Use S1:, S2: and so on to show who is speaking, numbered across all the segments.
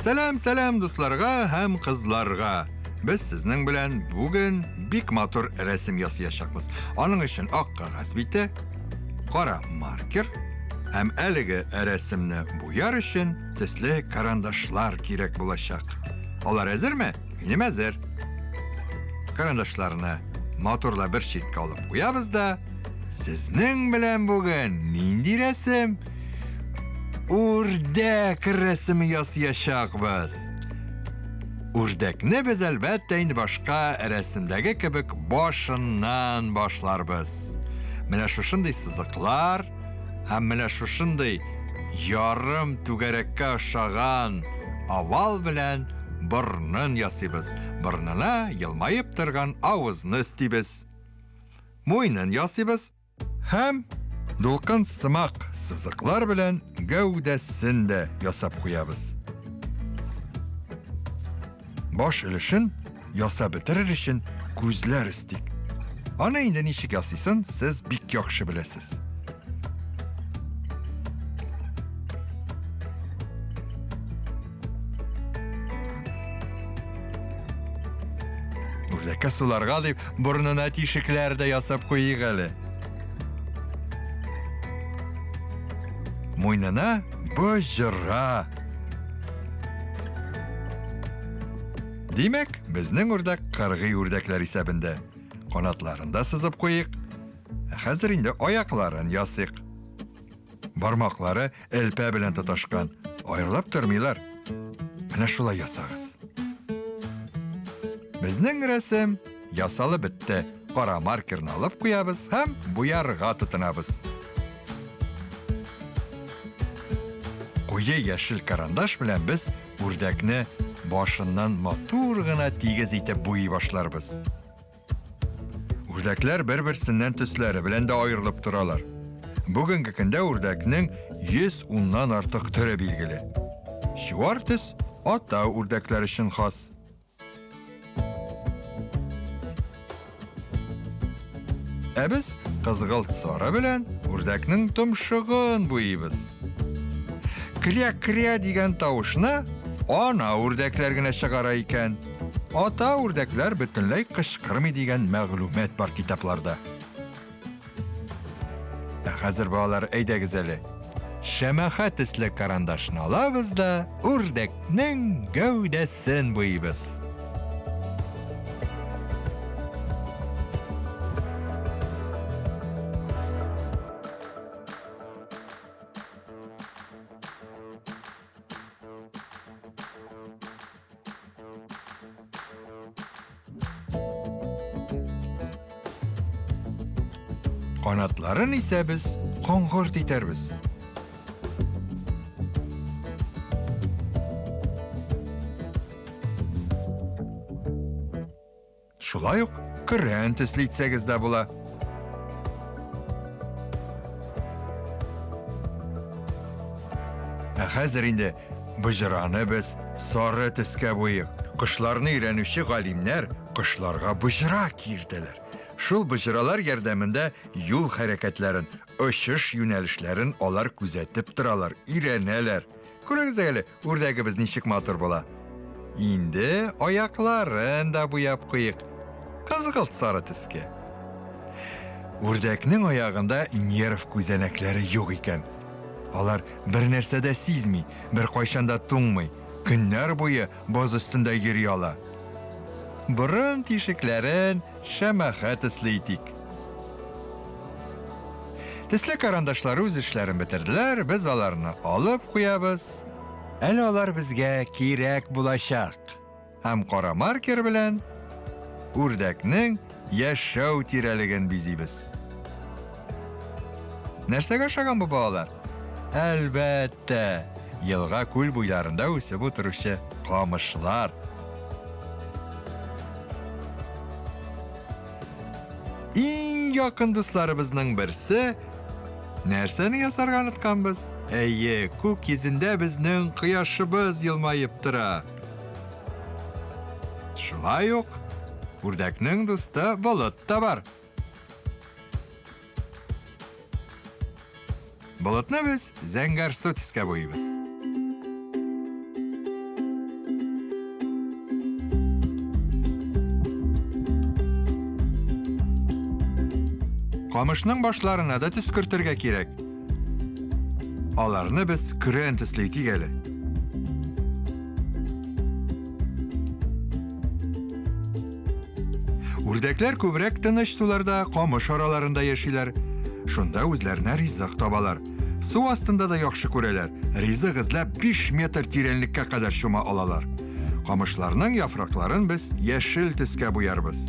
S1: Сәлам, сәлам дусларга һәм кызларга. Без сезнең белән бүген бик матур рәсем ясаячакбыз. Аның өчен ак кәгазь бите, кара маркер һәм әлеге рәсемне буяр өчен төсле карандашлар кирәк булачак. Алар әзерме? Минем әзер. Карандашларны матурлап бер читкә алып куябыз да, сезнең белән бүген нинди рәсем? Үрдәк рәсеме ясаячакбыз. Үрдәкне без әлбәттә инде башка рәсемдәге кебек башыннан башларбыз. Менә шушындый сызыклар һәм менә шушындый ярым түгәрәккә ошаган овал белән борнын ясыйбыз. Борнына елмаеп торган авызны өстибез. Муенын ясыйбыз һәм дулкын сымак сызыклар белән гәүдәсен дә ясап куябыз. Баш өлешен ясап бетерер өчен күзләр өстик. Аны инде ничек ясыйсын сез бик яхшы беләсез. Үрдәккә суларга дип борынына тишекләр дә ясап куйыйк әле. Муйнына боҗра. Димәк, безнең үрдәк кыргый үрдәкләр исәбендә. Канатларын да сызып куйык. Ә хәзер инде аякларын ясыйк. Бармаклары элпә белән тоташкан, аерылып тормыйлар. Менә шулай ясагыз. Безнең рәсем ясалып бетте. Кара маркерны алып куябыз һәм буярга тотынабыз. Куе яшел карандаш белән без үрдәкне башыннан матур гына тигез итеп буйый башларбыз. Үрдәкләр бер-берсеннән төсләре белән дә аерылып торалар. Бүгенге көндә үрдәкнең 110-нан артык төре билгеле. Чуар төс ата үрдәкләр өчен хас. Ә без кызгылт сары белән үрдәкнең томшыгын буйыйбыз. Кря-кря дигән тавышны ана үрдәкләр генә чыгара икән. Ата үрдәкләр бөтенләй кычкырмый дигән мәгълүмат бар китапларда. Ә хәзер, балалар, әйдәгез әле. Шәмәхә төсле карандашны алабыз да үрдәкнең гәүдәсен буйыйбыз. Канатларын исә без коңгырт итәрбез. Шулай ук көрән төсле итсәгез дә була. Ә хәзер инде боҗраны без сары төскә буйыйк. Кошларны өйрәнүче галимнәр кошларга боҗра киертәләр. Шул боҗралар ярдәмендә юл хәрәкәтләрен, очыш юнәлешләрен алар күзәтеп торалар, өйрәнәләр. Күрегез әле, үрдәгебез ничек матур була. Инде аякларын да буяп куйык. Кызгылт сары төскә. Үрдәкнең аягында нерв күзәнәкләре юк икән. Алар бер нәрсә дә сизми, беркайчан да туңмый, көннәр буе боз өстендә йөри ала. Борын тишекләрен шәмәхә төсле итик. Төсле карандашлар үз эшләрен бетерделәр, без аларны алып куябыз. Әле алар безгә кирәк булачак. Һәм кара маркер белән үрдәкнең яшәү тирәлеген бизибез. Нәрсәгә ошаган бу балалар? Әлбәттә, елга күл буйларында үсеп утыручы камышлар. Иң якын дусларыбызның берсе нәрсәне ясарга онытканбыз? Әйе, күк йөзендә безнең кояшыбыз елмаеп тора. Шулай ук үрдәкнең дусты болыт та бар. Болытны без зәңгәрсу төскә буйыйбыз. Камышның башларына да төс кертергә кирәк. Аларны без көрән төсле итик әле. Үрдәкләр күбрәк тыныч суларда, камыш араларында яшиләр. Шунда үзләренә ризык табалар. Су астында да яхшы күрәләр. Ризык эзләп 5 метр тирәнлеккә кадәр чума алалар. Камышларның яфракларын без яшел төскә буярбыз.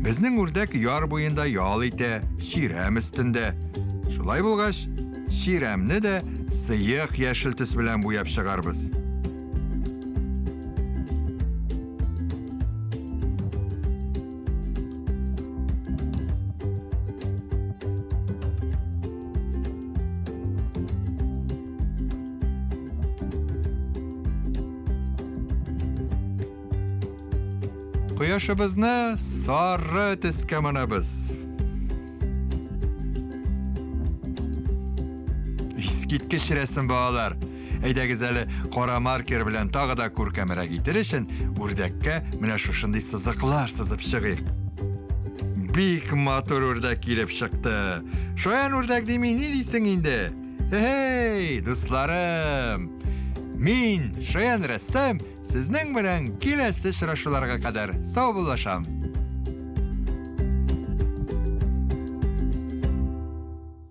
S1: Безнең үрдәк яр буенда ял итә, чирәм өстендә. Шулай булгач, чирәмне дә сыек яшел төс белән буяп чыгарбыз. Кояшыбызны сары төскә манабыз. Искиткеч рәсем, балалар. Әйдәгез әле кара маркер белән тагы да күркәмрәк итер өчен үрдәккә менә шушындый сызыклар сызып чыгыйк. Бик матур үрдәк килеп чыкты. Шаян үрдәк дими ни дисең инде? Эй, дусларым! Мин, шаян рәссам, Сезнең белән киләсе очрашуларга кадәр саубуллашам.